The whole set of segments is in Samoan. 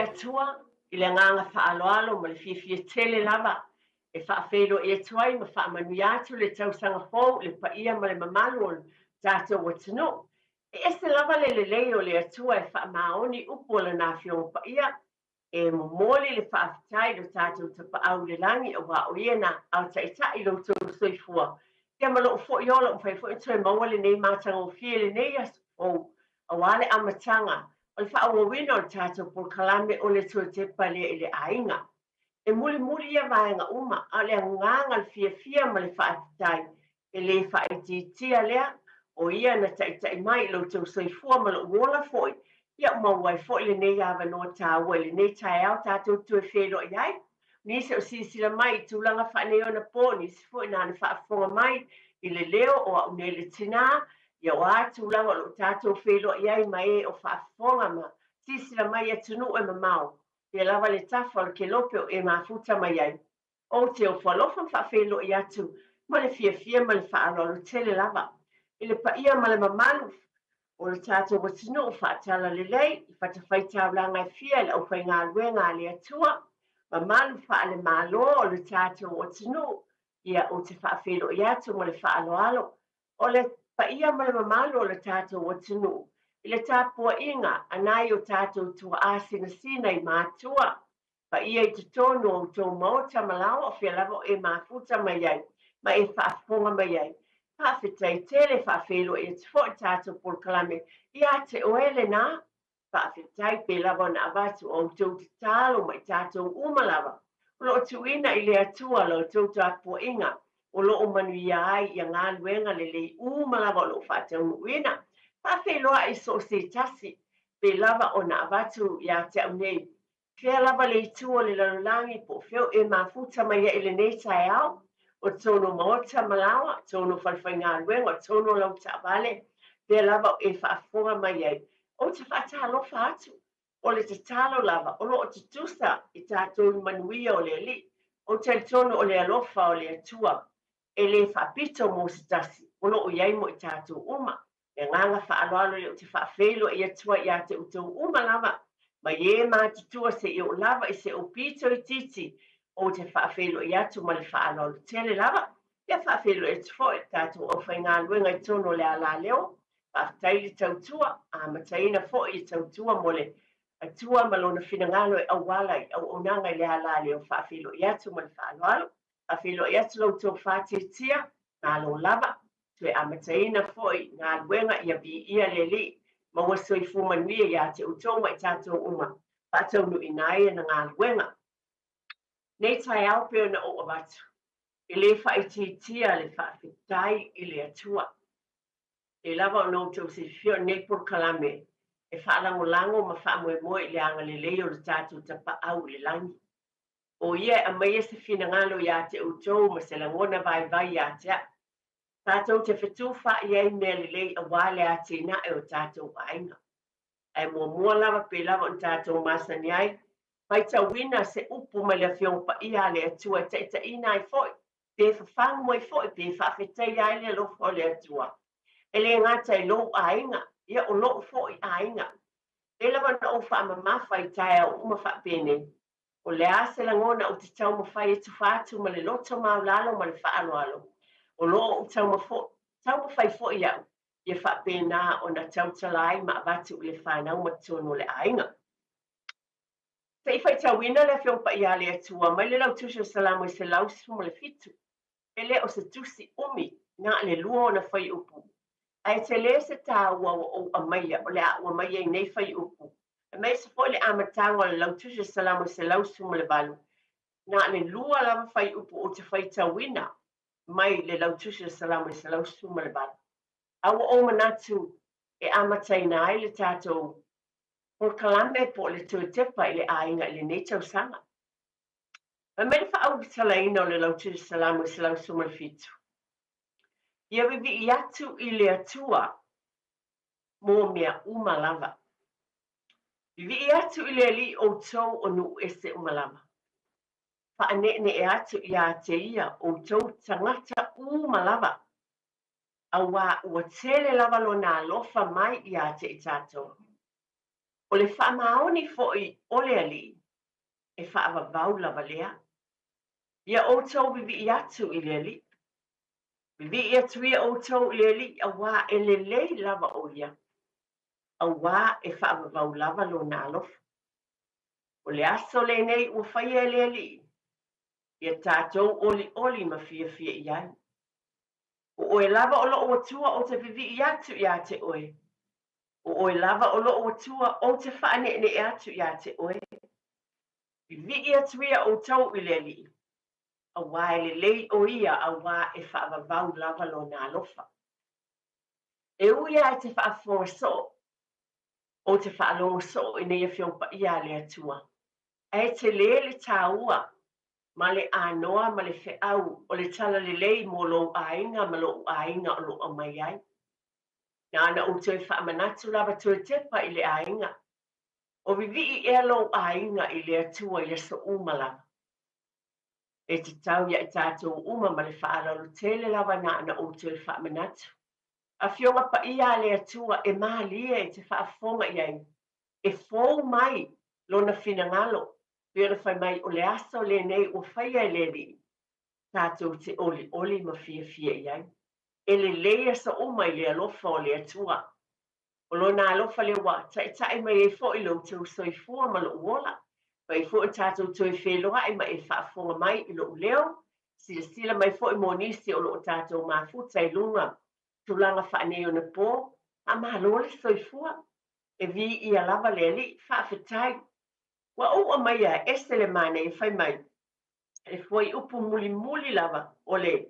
Atua i le agaga faaaloalo ma le fiafia tele lava e faafeiloai atu ai ma faamanuia atu le tausaga fou i le paia ma le mamalu o le tatou atunuu. E ese lava le lelei o le Atua e faamaoni upu o Lana Afioga Paia. E momoli le faafetai i lo tatou Tapaau i le lagi aua o Ia na aotaitai i lo outou soifua ia ma lou foi ola ua mafai foi ona toe maua lenei matagofie i lenei aso fou aua le amataga o le faaauauina o le tatou polokalame o le Toe Tepa lea i le Aiga. E mulimuli ia vaega uma, a o le agaga, le fiafia ma le faafetai e le faaitiitia lea, o ia na taitai mai i lo outou soifua ma lou ola foi, ia ua maua ai foi lenei avanoa taua i lenei taeao tatou te toe feiloai ai. Nisi o silasila mai i tulaga faaneionapo, nisi foi na ona faafofoga mai i le leo o au nei le tinā, ia o a tulaga o lo o tatou feiloai ai ma e o faafofoga ma silasila mai i atunuu e mamao, pea lava le tafa o le kelope o e mafuta mai ai. Ou te ofo alofa ma faafeiloai atu ma le fiafia ma le faaaloalo tele lava i le paia ma le mamalu o le tatou atunuu faatalalelei i fatafaitaulaga e fia i le aufaigaluega a le Atua, mamalu faale-Malo o le tatou atunuu, ia ou te faafeiloai atu ma le faaaloalo o le paia ma le mamalu o le tatou atunuu i le tapuaiga a nai o tatou tuaa sinasina i matua paia i totonu o outou maota ma laoa o fea lava o e mafuta mai ai ma e faafofoga mai ai. Faafetai tele, faafeiloai atu foi le tatou polokalame ia te oe lena. Faafetai pe lava ona avatu o outou tatalo ma i tatou uma lava o lo o tuuina i le Atua la outou tapuaiga o lo o manuia ai ia galuega lelei uma lava o lo o faataunuuina. Faafeiloai so o se tasi pe lava ona avatu ia te au nei Fea lava le itu o le lalolagi po o fea o e mafuta mai ai i lenei taeao, o totonu o maota ma laoa, totonu o falefaigaluega, o totonu o lau taavale, fea lava o e faafofoga mai ai, ou te faatalofa atu. O le tatalo lava o lo o tutusa i tatou i manuia o le Alii. Ou te talitonu o le alofa o le Atua e le faapito mo se tasi, o lo o i ai mo i tatou uma. Le agaga faaaloalo lea ou te faafeiloai atu ai ia te outou uma lava, mai e matutua seia oo lava i se ou pito itiiti, ou te faafeiloai atu ma le faaaloalo tele lava. Ia faafeiloai atu foi i le tatou aufaigaluega i totonu o le alaleo. Faafetai le tautua, amataina foi le tautua mo le Atua ma lona finagalo e auala i auaunaga i le alaleo. Faafeiloai atu ma le faaaloalo. Faafeiloai atu la outou faatetia, malo lava. Toe amataina foi galuega ia viia le Alii, maua soifua manuia ia te outou ma i tatou uma, faataunuuina ai ana galuega. Nei taeao pei ona ou avatu, e le faaitiitia le faafetai i le Atua. E lava ona outou silafia o lenei polokalame e faalagolago ma faamoemoe i le agalelei o le tatou Tapaau i le lagi. O ia e aumaia se finagalo ia te outou ma se lagona vaivai ia te au. Tatou te fetufaai ai mea lelei aua le atinae o tatou aiga. Ae muamua lava pei lava ona tatou masani ai, faitauina se upu mai le Afioga Paia a le Atua e taitaiina ai foi, pe fafagu ai foi, pe faafetaia ai le alofa o le Atua. E le gata i lou aiga, ia o lou foi aiga. Pei lava ona ou faamamafa i taeao uma faapenei, O le a se lagona ou te taumafai e tufa atu ma le loto maualalo ma le faaaloalo, o lo o ou taumafai foi au ia faapena ona tautala ai ma avatu i le fanau ma totonu o le aiga. Se i faitauina le Afioga Paia a le Atua mai le Lautusi o Salamo e 117. E le o se tusi umi, na o le lua ona fuaiupu. Ae tele se taua ua ou aumaia o le a ou aumaia i nei fuaiupu, aemaise foi le amataga o le Lautusi o Salamo e 118. Na o le lua lava fuaiupu ou te faitauina mai le Lautusi o Salamo e 118. A ua ou manatu e amataina ai le tatou polokalame po o le toe tepa i le aiga i lenei tausaga. Fai mai le faaulutalaina o le Lautusi o Salamo e 117, Ia vivii atu i le Atua mo mea uma lava. Vivii atu i le Alii outou o nuu ese uma lava. Faaneenee atu ia te ia outou tagata uma lava, auā ua tele lava lona alofa mai ia te i tatou. O le faamaoni foi o le Alii, e faavavau lava lea. Ia outou vivii atu i le Alii. Vivii atu ia outou i le Alii, auā e lelei lava o Ia, auā e faavavau lava Lona alofa. O le aso lenei ua faia e le Alii, ia tatou olioli ma fiafia i ai. O oe lava o lou Atua ou te vivii atu iā te oe. O oe lava o lou Atua ou te faaneenee atu iā te oe. Vivii atu ia outou i le Alii, auā e lelei o Ia, auā e faavavau lava Lona alofa. E ui lava i te faafofoga soo, ou te faalogo soo i nei Afioga Paia a le Atua, ae tele le tāua ma le anoa ma le feau o le talalelei mo lou aiga ma lou aiga o lo o aumai ai. Na ona ou toe faamanatu lava toe tepa i le aiga. O vivii ea lou aiga i le Atua i aso uma lava. E tatau ia i tatou uma ma le faaaloalo tele lava na ona ou toe faamanatu. Afioga Paia a le Atua e malie e te faafofoga i ai, e fou mai Lona finagalo, pei ona fai mai o le aso lenei ua faia e le Alii, tatou te olioli ma fiafia i ai. E lelei aso uma i le alofa o le Atua. O Lona alofa lea ua taitai mai ai foi lo outou soifua ma lou ola. Fai foi tatou toe feiloai ma e faafofoga mai i lou leo, silasila mai foi mo nisi o loo tatou mafuta i luga tulaga faaneionapo, faamalo le soifua. E viia lava le Alii, faafetai. Ua ou aumaia e ese le manaia fai mai le fuaiupu mulimuli lava o le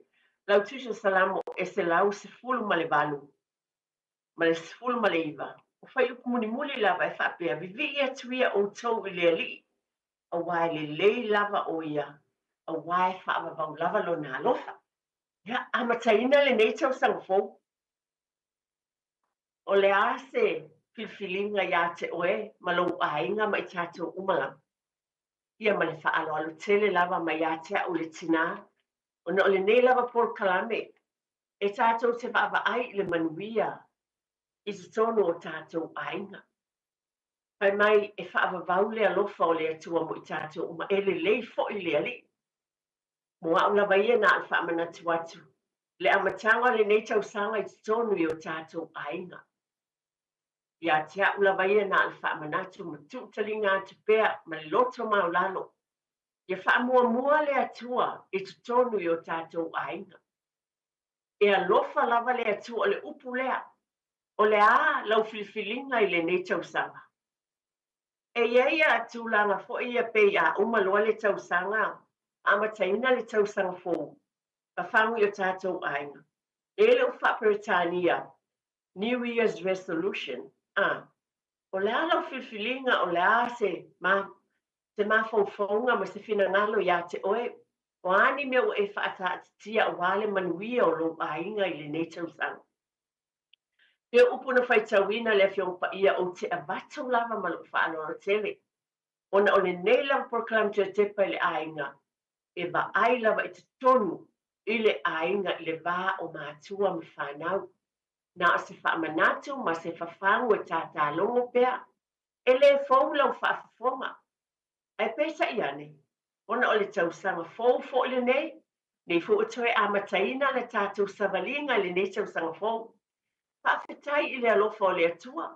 Lautusi o Salamo e 118 ma le 19. O fuaiupu mulimuli lava e faapea, vivii atu ia outou i le Alii, auā e lelei lava o Ia, auā e faavavau lava Lona alofa. Ia, amataina lenei tausaga fou. O le a se filifiliga iā te oe ma lou aiga ma i tatou uma lava? Ia ma le faaaloalo tele lava mai ia te au le tinā, ona o lenei lava polokalame e tatou te vaavaai i le manuia i totonu o tatou aiga. Fai mai e faavavau le alofa o le Atua mo i tatou uma, e lelei foi le Alii. Mo au lava ia na o le faamanatu atu le amataga o lenei tausaga i totonu i o tatou aiga. Ia te au lava ia na o le faamanatu ma tuutaliga atu pea ma le loto maulalo, ia faamuamua le Atua i totonu i o tatou aiga. E alofa lava le Atua, o le upu lea, o le a lau filifiliga i lenei tausaga? E i ai a tulaga foi ia pei a uma loa le tausaga, amataina le tausaga fou, fafagu i o tatou aiga. E le upu faa-Peretania, New Year's Resolution, a. O le a lau filifiliga, o le a se, ma, se mafaufauga ma se finagalo iā te oe, o a ni mea ua e faataatitia auā le manuia o lou aiga i lenei tausaga? Pei o upu na faitauina le Afioga Paia, ou te avatu lava ma lou faaaloalo tele, ona o lenei lava polokalame toe tepa i le aiga, e vaai lava i totonu i le aiga i le va o matua ma fanau. Na o se faamanatu ma se fafagu e tātālogo pea, e lē fou lau faafofoga. Ae peitai ane, ona o le tausaga fou foi lenei, nei foi ua toe amataina le tatou savaliga i lenei tausaga fou. Faafetai i le alofa o le Atua,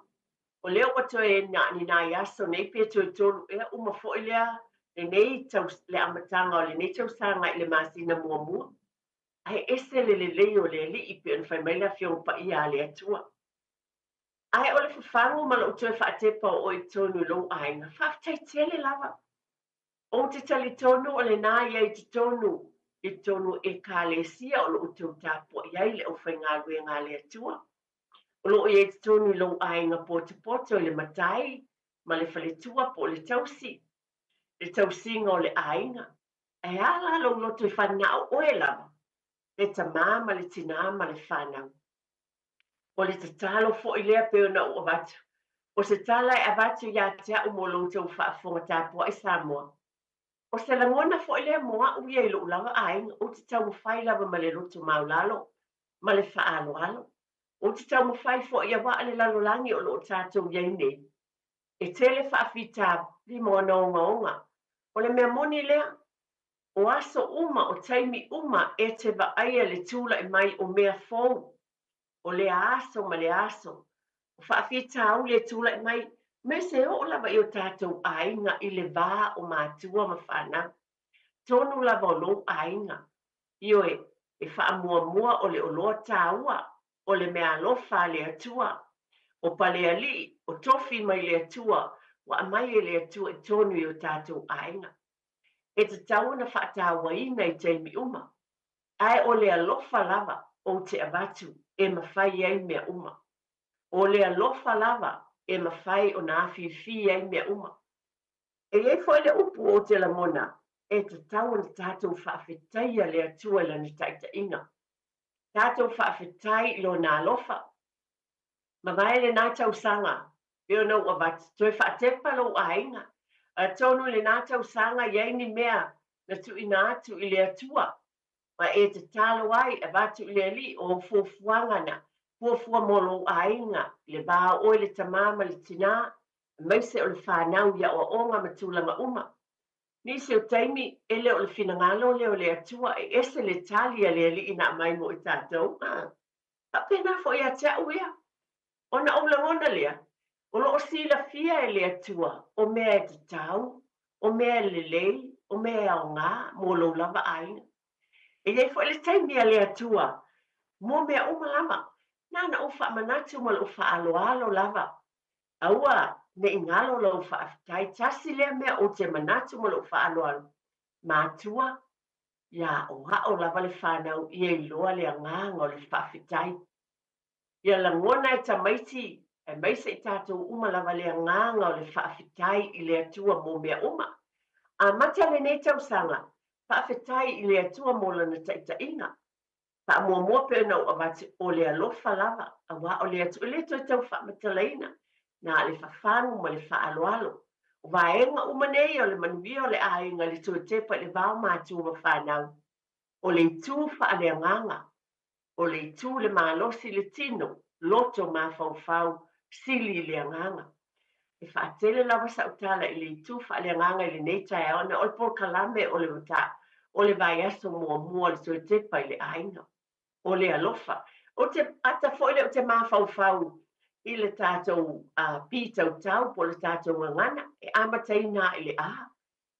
o lea ua toe na ni nai aso nei pe toe tolu ea uma foi lea lenei taus, le amataga o lenei tausaga i le masina muamua. Ae ese le lelei o le Alii pei ona fai mai le Afioga Paia a le Atua. Ae o le fafagu ma lou toe faatepa o oe i totonu i lou aiga, faafetai tele lava. Ou te talitonu o lenā ia i totonu i totonu o Ekalesia o lo o outou tapuai ai le aufaigaluega a le Atua. O lo o i ai i totonu i lou aiga potopoto i le matai ma le faletua po o le tausi, le tausiga o le aiga. Ae a la lou loto i fanao oe lava, le tamā ma le tinā ma le fanau. O le tatalo foi lea pei ona ou avatu. O se tala e avatu iā te au mo lo outou faafofoga tapuai Samoa. O se lagona foi lea mo au ia i lou lava aiga, ou te taumafai lava ma le loto maulalo ma le faaaloalo. Ou te taumafai foi auā le lalolagi o lo o tatou i ai nei. E tele faafitauli ma ona ogaoga. O le mea moni lea, o aso uma, o taimi uma e te vaaia le tulai mai o mea fou, o lea aso ma lea aso. O faafitauli e tulai mai, aemaise e oo lava i o tatou aiga i le va o matua ma fanau. Tonu lava o lou aiga. Ioe, e faamuamua o le oloa taua, o le meaalofa a le Atua, o palealii, o tofi mai le Atua, ua aumai e le Atua i tonu i o tatou aiga. E tatau ona faatauaina i taimi uma, ae o le alofa lava ou te avatu e mafai ai mea uma. O le alofa lava e mafai ona afifi ai mea uma. E i ai foi le upu ou te lagona, e tatau ona tatou faafetaia le Atua i Lana taitaiga. Tatou faafetai i Lona alofa. Mavae lena tausaga, pei ona ou avatu, toe faatepa lou aiga. Atonu i lena tausaga i ai ni mea na tuuina atu i le Atua, ma e tatalo ai, avatu i le Alii, o ou fuafuaga na fuafua mo lou aiga, i le va o oe le tamā ma le tinā, aemaise o le fanau i aoaoga ma tulaga uma. Nisi o taimi, e le o le finagalo lea o le Atua, e ese le tali a le Alii na aumai mo i tatou. Faapena foi ia te au ia. Ona ou lagona lea, o lo o silafia e le Atua o mea e tatau, o mea e lelei, o mea e aoga mo lou lava aiga. E i ai foi le taimi a le Atua mo mea uma lava. Na ona ou faamanatu ma lou faaaloalo lava. Aua ne i galo lou faafetai. Tasi lea mea ou te manatu ma lou faaaloalo, matua, ia aoao lava le fanau ia iloa le agaga o le faafetai. Ia lagona e tamaiti, aemaise i tatou uma lava le agaga o le faafetai i le Atua mo mea uma. Amata lenei tausaga, faafetai i le Atua mo Lana taitaiga. Faamuamua pei ona ou avatu, o le alofa lava, aua o le Atua e le toe tau faamatalaina, na o le fafagu ma le faaaloalo. O vaega uma nei o le manuia o le aiga i le toe tepa i le va o matua ma fanau, o le itu faaleagaga, o le itu le malosi i le tino, loto mafaufau, sili i le agaga. E faatele lava sau tala i le itu faaleagaga i lenei taeao ona o le polokalame o le o le vaiaso muamua o le toe tepa i le aiga. O le alofa. Ou te ata foi lea ou te mafaufau i le tatou pitautau po o le tatou gagana e amataina i le A.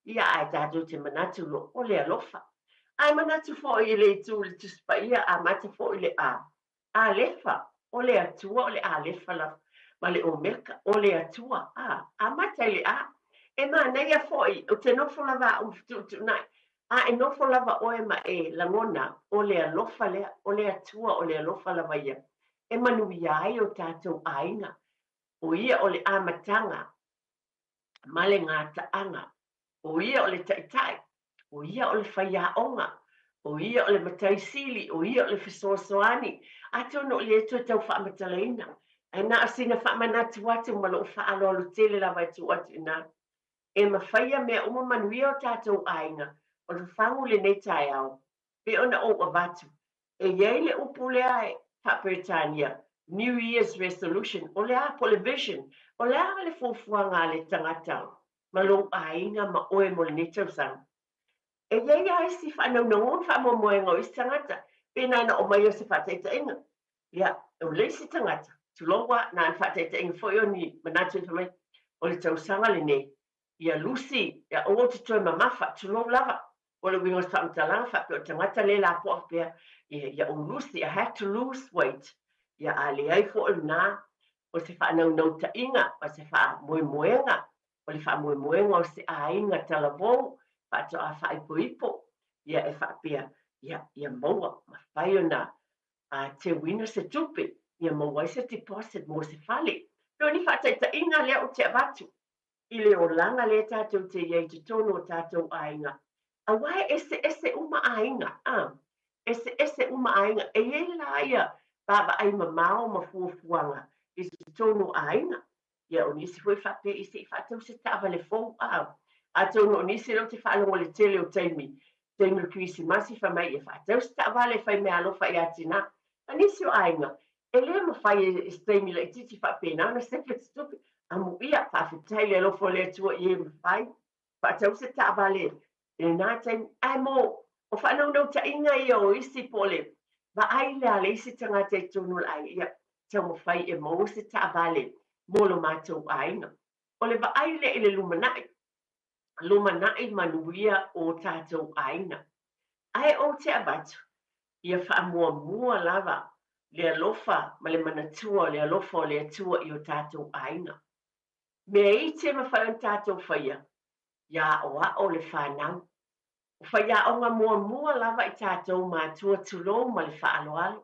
Ia ae tatou te manatu loa o le alofa. Ae manatu foi i le itu i le Tusi Paia amata foi i le A. Alefa, o le Atua o le Alefa lava, ma le Omeka, o le Atua, a, amata i le A. E manaia foi, ou te nofo lava au ma fetuutuunai, a e nofo lava oe ma e lagona, o le alofa lea, o le Atua o le alofa lava ia, e manuia ai o tatou aiga. O ia o le amataga ma le gataaga. O ia o le taitai, o ia o le faiaoga, o ia o le matai sili, o ia o le fesoasoani. Atonu o lea toe tau faamatalaina, ae na o sina faamanatu atu ma lou faaaloalo tele lava e tuu atu i ina. E mafaia mea uma manuia o tatou aiga, o le fafagu lenei taeao, pei ona ou avatu. E i ai le upu lea e faa-Peretania, New Year's Resolution, o le a, po o le vision, o le a le fuafuaga a le tagata ma lou aiga ma oe mo lenei tausaga? E i ai lava isi faanaunauga ma faamoemoega o isi tagata, pei na ona aumai o se faataitaiga. Ia, o le isi tagata, tulou lava, na ona faataitaiga foi o ni manatu e fai mai, o le tausaga lenei, ia lusi, ia aua ou te toe mamafa, tulou lava. O le uiga o se faamatalaga faapea o le tagata lea e lapoa faapea, ia, ia ou lusi, I have to lose weight. Ia a leai foi lena, o se faanaunautaiga, o se faamoemoega, o le faamoemoega o se aiga talavou, faatoa faaipoipo, ia e faapea, ia, ia maua, mafai ona teuina se tupe, ia maua ai se deposit mo se fale. Pei o ni faataitaiga lea ou te avatu i le olaga lea tatou te i ai i totonu o tatou aiga, aua e eseese uma aiga, a, eseese uma aiga. E i ai la ia vaavaai mamao ma fuafuaga i totonu o aiga. Ia, o nisi foi faapea i se i faatau se taavale fou, a. Atonu o nisi lea ou te faalogo i le tele o taimi, taimi o le Kerisimasi fai mai ia faatau se taavale e fai meaalofa ia Tina. A nisi o aiga, e le mafai e se taimi laitiiti faapena ona sefe se tupe. Amuia, faafetai i le alofa o le Atua i e mafai faatau se taavale i lena taimi. Ae mo o faanaunautaiga ia o isi po o le vaai lea a le isi tagata i totonu o le aiga, ia taumafai e maua se taavale mo lo matou aiga. O le vaai lea i le lumanai, lumanai manuia o tatou aiga. Ae ou te avatu, ia faamuamua lava le alofa ma le manatua o le alofa o le Atua i o tatou aiga. Mea iti e mafai ona tatou faia, ia aoao le fanau. O faiaoga muamua lava i tatou matua tulou ma le faaaloalo.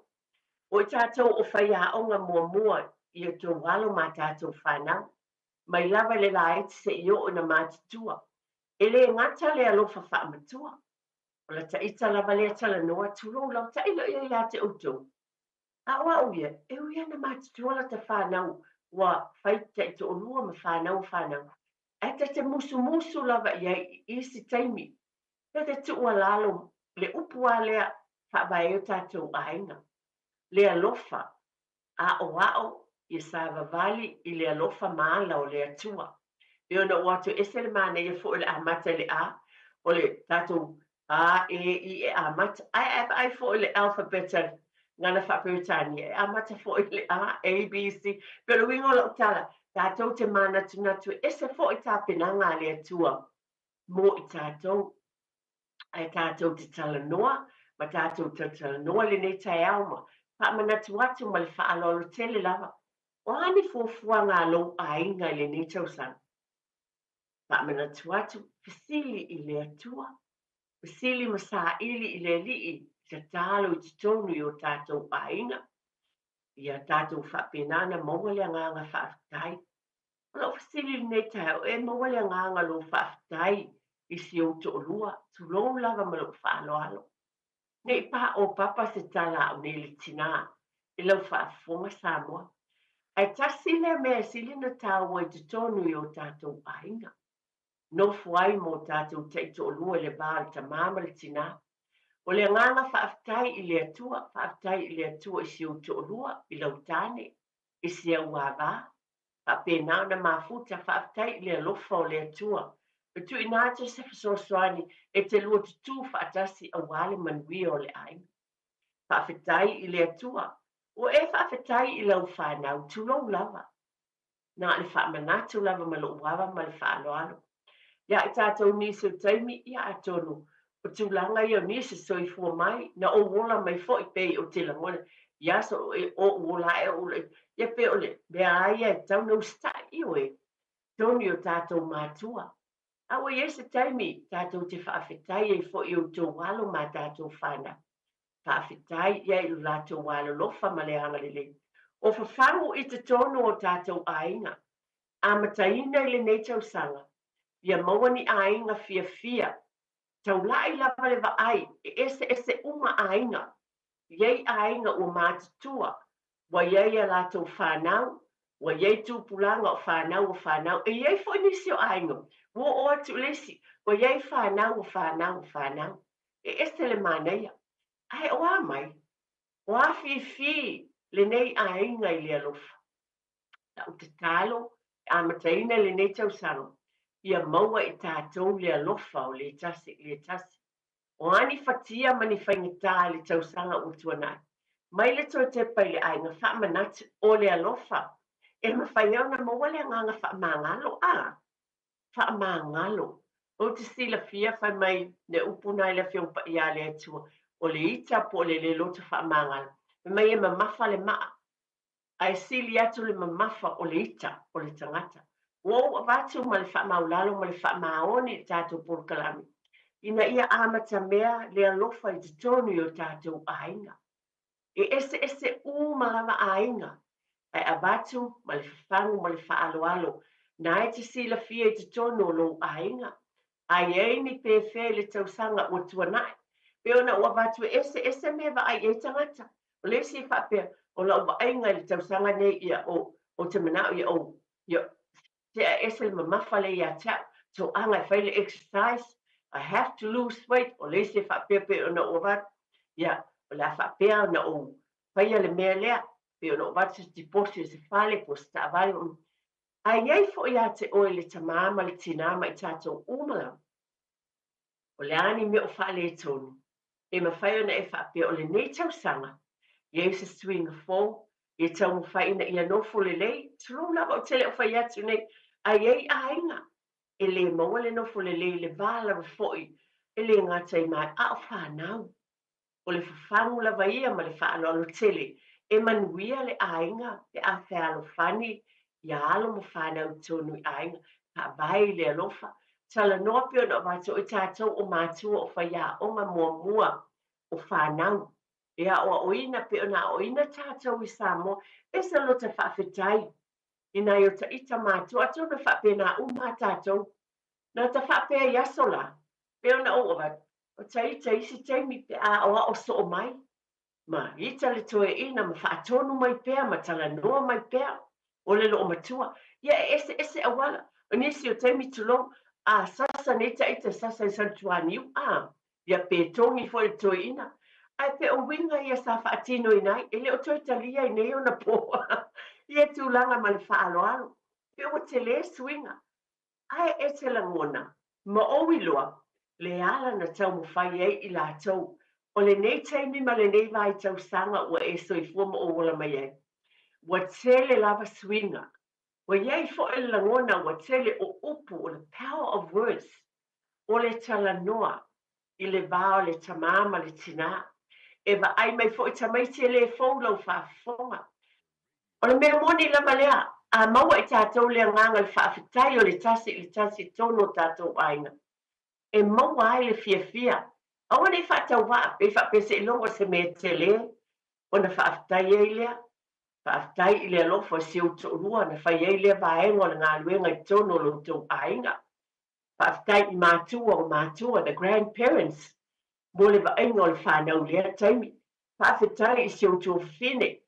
O i tatou o faiaoga muamua i outou alo ma tatou fanau, mai lava i le laiti seia oo ina matutua. E le gata le alofa faamatua, o lata ita lava lea talanoa, tulou lau tailo ia ia te outou. A o au ia, e ui lava ina matutua lata fanau ua fai taitoalua ma fanau o fanau, ae ta te musumusu lava i ai i isi taimi. Ta te tuualalo le upu lava lea faavae ai o tatou aiga, le alofa, aoao ia savavali i le alofa ma ala o le Atua. Pei ona ou atu e ese le manaia foi o le amata i le A, o le tatou A, E, I e amata. Ae a e vaai foi i le alphabet a gana faa-Peretania, e amata foi i le A, A, B, C. Pei o le uiga o lau tala, tatou te manatunatu e ese foi tapenaga a le Atua mo i tatou. Ae tatou te talanoa ma tatou talatalanoa i lenei taeao ma faamanatu atu ma le faaaloalo tele lava, o a ni fuafuaga a lou aiga i lenei tausaga? Faamanatu atu, fesili i le Atua, fesili ma saili i le Alii i tatalo i totonu i o tatou aiga, ia tatou faapena ona maua le agaga faafetai. O lau fesili i lenei taeao, e maua le agaga o lou faafetai i si ou toalua, tulou lava ma lou faaaloalo. Ne i paopapa se tala a au nei le tinā i lau faafofoga Samoa. Ae tasi lea mea e sili ona taua i totonu i o tatou aiga. Nofo ai ma o tatou taitoalua i le va o le tamā ma le tinā. O le agaga faafetai i le Atua, faafetai i le Atua i si ou toalua, i lau tane, i si au ava, faapena ona mafuta, faafetai i le alofa o le Atua, ua tuuina atu se fesoasoani e te lua tutū faatasi aua le manuia o le aiga. Faafetai i le Atua, ua e faafetai i lau fanau, tulou lava. Na o le faamanatu lava ma lou ava ma le faaaloalo. Ia i tatou nisi o taimi, ia atonu o tulaga ia o nisi soifua mai, na ou ola mai foi pei ou te lagona i aso o ou ola ae ou ola ia pei o le mea lava ia e tatau ona usitai, ioe, tonu i o tatou matua. A ua i ai se taimi tatou te faafetai ai foi i outou alo ma a tatou fanau. Faafetai i ai i lo latou alolofa ma le agalelei o fafagu i totonu o tatou aiga. Amataina i lenei tausaga, ia maua ni aiga fiafia, taulai lava le vaai, e eseese uma aiga. E i ai aiga ua matutua, ua i ai a latou fanau, ua i ai tupulaga o fanau o fanau, e i ai foi nisi o aiga ua oo atu i le isi, ua i ai fanau o fanau o fanau. E ese le manaia. Ae o a mai? O afifi lenei aiga i le alofa. Lau tatalo e amataina lenei tausaga, ia maua e tatou le alofa o le tasi i le tasi. O a ni fatia ma ni faigata i le tausaga ua tuanai, mai le toe tepa i le aiga faamanatu o le alofa e mafai ai ona maua le agaga faamagalo. A faamagalo. Ou te silafia fai mai le upu na i le Afioga Paia a le Atua, o le ita po o le le loto faamagalo, fai mai e mamafa le maa, ae sili atu le mamafa o le ita o le tagata. Ua ou avatu ma le faamaulalo ma le faamaoni i le tatou polokalame, ina ia amatamea le alofa i totonu i o tatou aiga. E eseese uma lava aiga, ae avatu ma le fafagu ma le faaaloalo, na e te silafia i totonu o lou aiga, A i ai ni pēwhea i le tausaga ua tuanai, pei ona ua avatu e eseese mea e vaai i ai tagata. O le isi e faapea, o lau vaaiga i le tausaga nei, ia, o, ou te manao ia ou, ia, tea ese le mamafa lea ia te au, toaga e fai le exercise, I have to lose weight. O le isi e faapea pei ona ou avatu, ia, o le a faapea ona ou faia le mea lea, pei ona ou avatu se tiposi o se fale po o se taavale. Ae i ai foi ia te oe le tamā ma le tinā ma i tatou uma lava. O le a ni mea o faaletonu, e mafai ona e faapea o lenei tausaga, i ai se suiga fou, ia taumafai ina ia nofo lelei, tulou lava ou te le o fai atu nei, ae i ai aiga e le maua le nofo lelei i le va lava foi e le gata i mai, a o fanau. O le fafagu lava ia ma le faaaloalo tele e manuia le aiga pe a fealofani ia alo ma fanau i totonu i aiga, faavae i le alofa. Talanoa pei ona avatu o i tatou o matua o faiaoga muamua o fanau e aoaoina pei ona aoaoina tatou i Samoa. Ese lota faafetai i nai o ta ita matua, atonu e faapena uma a tatou. Na ta faapea i aso la, pei ona ou avatu, O ta ita isi taimi pe a aoao soo mai, ma ita le toeaina ma faatonu mai pea ma talanoa mai pea o le loomatua, ia e eseese auala. O nisi o taimi tulou, a sasa nei ta ita sasa i Santuaniu, a, ia pe togi foi le toeaina. Ae pe o uiga ia sa faatinoina ai, e le o toe talia i nei ona po ia tulaga ma le faaaloalo. Pe ua tele suiga. Ae e te lagona ma ou iloa le ala na taumafai ai i latou o lenei taimi ma lenei vaitausaga ua e soifua ma ou ola mai ai. Ua tele lava suiga. Ua i ai foi le lagona ua tele o upu, o le power of words, o le talanoa i le va o le tamā ma le tinā. E vaai mai foi tamaiti e le fou lau faafofoga. O le mea moni lava lea, a maua i tatou le agaga le faafetai o le tasi i le tasi i totonu o tatou aiga, e maua ai le fiafia. Aua ne i faatauvaa pe faapea seiloga o se mea tele ona faafetai ai lea. Faafetai i le alofa o si ou toalua na fai ai lea vaega o le galuega i totonu o lo outou aiga. Faafetai i matua o matua, the grandparents, mo le vaaiga o le fanau i lea taimi. Faafetai i si ou tuafafine,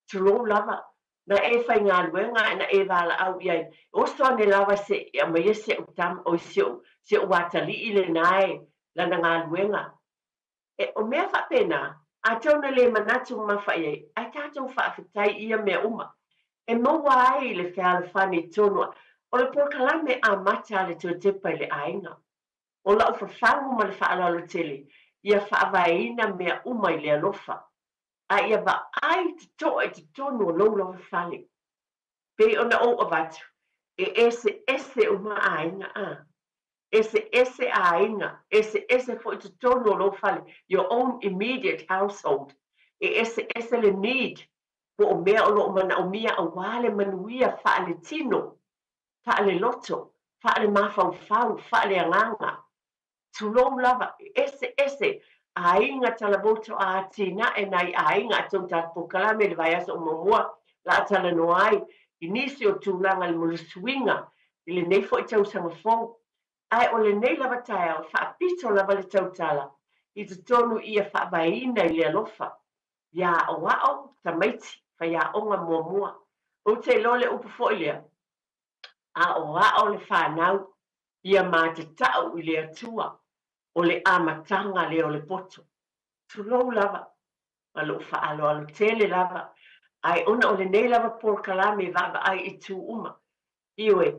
tulou lava, na e faigaluega ae na e valaau i ai, e oso ane lava se i aumaia si au tama, oi si ou, si ou atalii lena e lana galuega. E, o mea faapena, atonu na le manatu mamafa i ai, ae tatou faafetai i ia mea uma. E maua ai le fealofani i totonu o le polokalame amata a le Toetepa i le aiga. O lau fafagu ma le faaaloalo tele, ia faavaeina mea uma i le alofa, a ia vaai totoa i totonu o lou lava fale. Pei ona ou avatu, e eseese uma aiga, a. Eseese aiga, eseese foi totonu o lou fale, your own immediate household. E eseese le need, po o mea o lo o manaomia aua le manuia faaletino, faaleloto, faalemafaufau, faaleagaga. Tulou lava, e eseese aiga talavou a atinae nai aiga atonu tatou polokalame i le vaiaso o muamua la a talanoa ai i nisi o tulaga i le molusuiga i lenei foi tausaga fou. Ae o lenei lava taeao e faapito lava le tautala i totonu ia faavaeina i le alofa ia aoao tamaiti faiaoga muamua. Ou te iloa le upu foi lea, aoao le fanau ia matatau i le Atua, o le amataga lea o le poto. Tulou lava, ma lou faaaloalo tele lava, ae ona o lenei lava polokalame e vaavaai i itu uma. Ioe,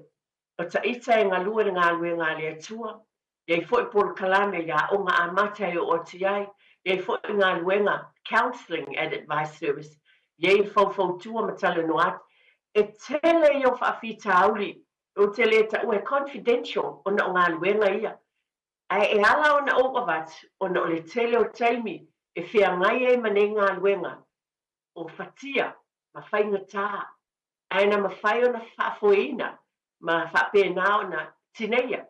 o ta ita e galue le galuega a le Atua, e i ai foi polokalame i aoga amata e oo atu i ai, e i ai foi galuega counselling and advice service, e i ai le faufautua ma talanoa atu. E tele ia o faafitauli ou te le taua e confidential ona o galuega ia. Ae e ala ona ou avatu ona o le tele o taimi e feagai ai ma nei galuega o fatia ma faigata, ae na mafai ona faafoeina ma faapena ona tineia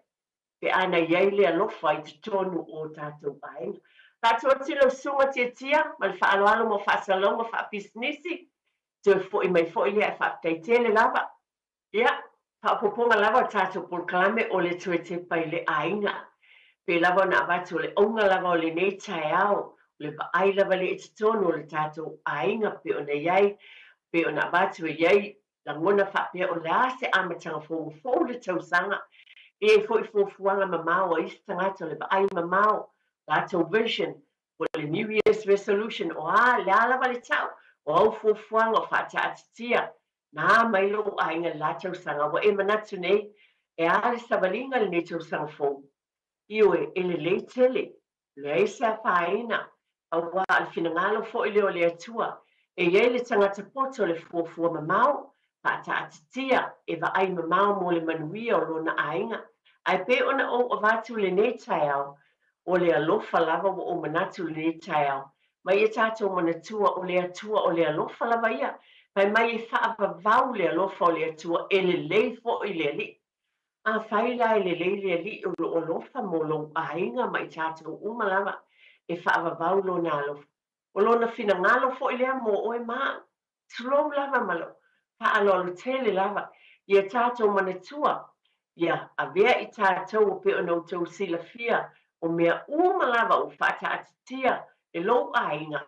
pe a na i ai le alofa i totonu o tatou aiga. Faatu atu i lau susuga Tiatia ma le faaaloalo mo faasalalauga faapisinisi, toe foi mai foi lea ae faafetai tele lava. Ia, faaopoopoga lava o le tatou polokalame o le toe tepa i le aiga. Pei lava ona avatu o le auga lava o lenei taeao, o le vaai lava lea i totonu o le tatou aiga pei ona i ai, pei ona avatu e i ai lagona faapea o le a se amataga fou ua fou le tausaga, e i ai foi fuafuaga mamao a isi tagata o le vaai mamao, latou vision, po o le New Year's Resolution, o a, le a lava le tau, o au fuafuaga o faataatitia. Na a mai lou aiga i le la tausaga, ua e manatu nei, e a le savaliga i lenei tausaga fou? Ioe, e lelei tele, leai se afaina, auā o le finagalo foi lea o le Atua, e i ai le tagata poto o le fuafua mamao, faataatitia, e vaai mamao mo le manuia o lona aiga. Ae pei ona ou avatu i lenei taeao, o le alofa lava ua ou manatu i lenei taeao, mai ia tatou manatua o le Atua o le alofa lava ia, fai mai e faavavau le alofa o le Atua, e lelei foi le Alii. Afai la e lelei le Alii o loo alofa mo lou aiga ma i tatou uma lava, e faavavau lona alofa. O lona finagalo foi lea mo oe ma au. Tulou lava ma lou faaaloalo tele lava ia tatou manatua, ia avea i tatou pei ona outou silafia o mea uma lava ua faataatitia e lou aiga,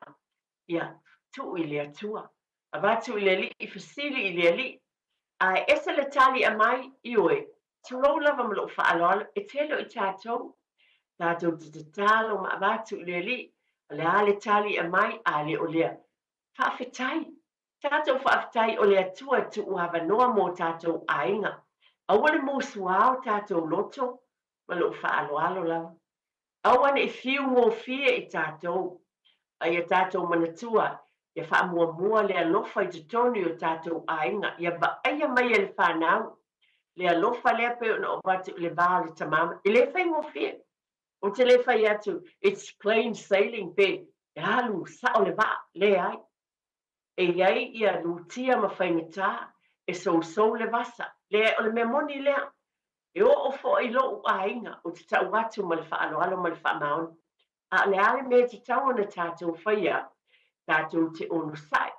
ia tuu i le Atua. Avatu i le Alii, fesili i le Alii, ae ese le tali aumai, ioe, tulou lava ma lou faaaloalo, e tele o i tatou, tatou te tatalo ma avatu i le Alii, o le a le tali aumai, a le o lea. Faafetai. Tatou faafetai o le Atua e tuu avanoa mo tatou aiga. Aua le musuā o tatou loto ma lou faaaloalo lava. Aua ne i fiu gofie i tatou, a ia tatou manatua ia faamuamua le alofa i totonu i o tatou aiga, ia vaaia mai e le fanau le alofa lea pei ona avatu i le va o le tama, e le faigofie. Ou te le fai atu, it's plain sailing pe e alu sao le vaa, leai. E i ai ia lutia ma faigata e sousou le vasa. Leai, o le mea moni lea. E oo foi i lou aiga, ou te tau atu ma le faaaloalo ma le faamaoni. A o le a le mea e tatau ona tatou faia, tatou te onosai.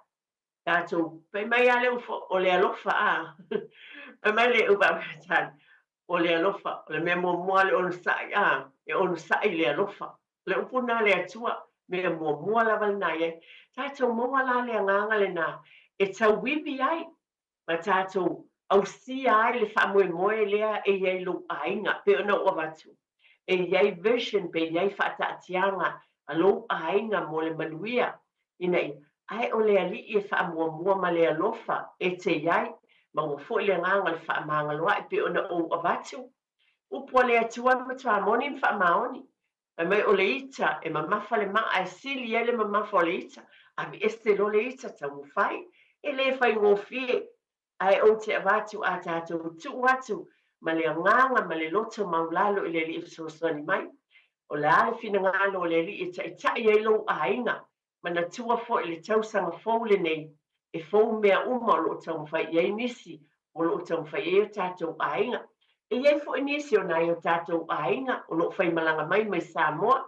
Tatou, fai mai lava le upu, o le alofa, a. Fai mai le upu a Peretani, o le alofa, o le mea muamua le onosai, a, e onosai i le alofa. O le upu lena a le Atua, mea muamua lava lena i ai. Tatou maua la le agaga lena e tauivi ai ma tatou ausia ai le faamoemoe lea e i ai lou aiga, pei ona ou avatu. E i ai vision pe i ai faataatiaga a lou aiga mo le manuia ina ia, ae o le Alii e faamuamua ma le alofa e te i ai, maua foi le agaga o le faamagaloa'i pei ona ou avatu. Upu a le Atua e matua moni ma faamaoni. Fai mai o le ita e mamafa le maa e sili ai le mamafa o le ita, aveese loa le ita taumafai. E le faigofie, ae ou te avatu a tatou tuu atu ma le agaga ma le loto maulalo i le Alii e fesoasoani mai. O le a le finagalo o le Alii e taitai ai lou aiga, manatua foi le tausaga fou lenei, e fou mea uma o lo o taumafai i ai nisi, o lo o taumafai i ai o tatou aiga. E i ai foi nisi o nai o tatou aiga o lo o faimalaga mai mai Samoa,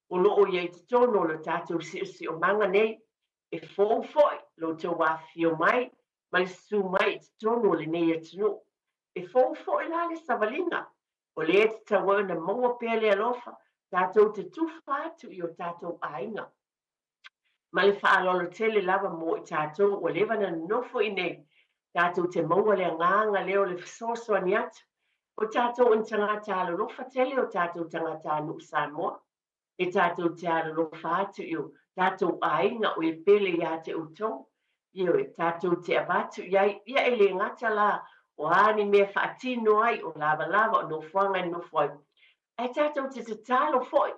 o lo o i ai i totonu o le tatou siosiomaga nei. E fou foi lo outou afifio mai ma le susu mai i totonu o lenei atunuu. E fou foi la le savaliga, o lea e tatau ai ona maua pea le alofa, tatou te tufa atu i o tatou aiga. Ma le faaaloalo tele lava mo i tatou ua leva ona nonofo i inei, tatou te maua le agaga lea o le fesoasoani atu. O tatou o ni tagata alolofa tele o tatou tagatanuu Samoa. E tatou te alolofa atu i o tatou aiga o e pele iā te outou, ioe, tatou te avatu i ai, ia e le gata la o a ni mea faatino ai, o lavalava, o nofoaga e nonofo ai, ae tatou te tatalo foi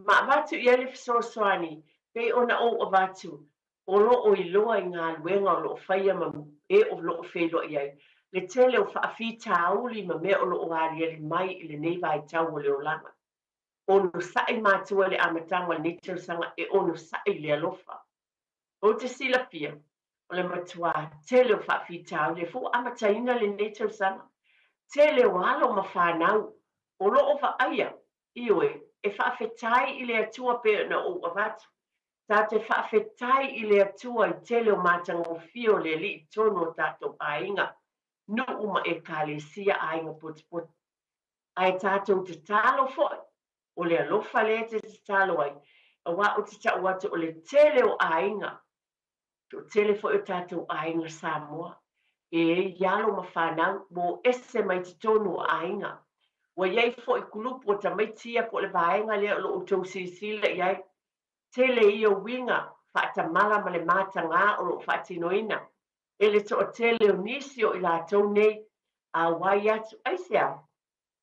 ma avatu i ai le fesoasoani pei ona ou avatu o lo o iloa i galuega o lo o faia ma e o lo o feiloai ai le tele o faafitauli ma mea o lo o aliali mai i lenei vaitau o le olaga. Onosai matua i le amataga o lenei tausaga e onosai i le alofa. Ou te silafia, o le matuā tele o faafitauli e fua amataina lenei tausaga. Tele o alo ma fanau o lo o vaaia, ioe, e faafetai i le Atua pei ona ou avatu. Ta te faafetai i le Atua i tele o matagofie o le Alii tonu o tatou aiga, nuu ma ekalesia aiga potopoto. Ae tatou tatalo foi, o le alofa lea e te tatalo ai, aua ou te tau atu o le tele o aiga, toatele foi o tatou aiga Samoa, e i alo ma fanau, ua o ese mai totonu o aiga. Ua i ai foi kulupu o tamaiti ia po o le vaega lea o lo o outou silasila i ai. Tele ia uiga faatamala ma le matagā o lo o faatinoina. e le toatele o nisi o i latou nei auai atu. Aisea?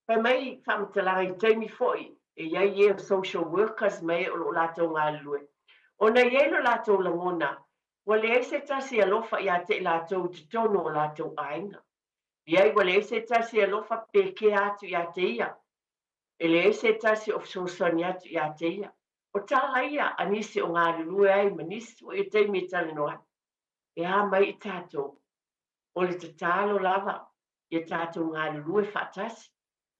Fai mai faamatalaga i taimi foi e i ai e o social workers ma e o lo o latou galulue, ona e i ai lo latou lagona ua leai se tasi e alofa ia te i latou i totonu o latou aiga. Leai, ua leai se tasi e alofa pe kea atu ia te ia. E leai se tasi o fesoasoani atu ia te ia. O tala ia a nisi o galulue ai ma nisi foi o taimi e talanoa ai. E a mai i tatou? O le tatalo lava ia tatou galulue faatasi.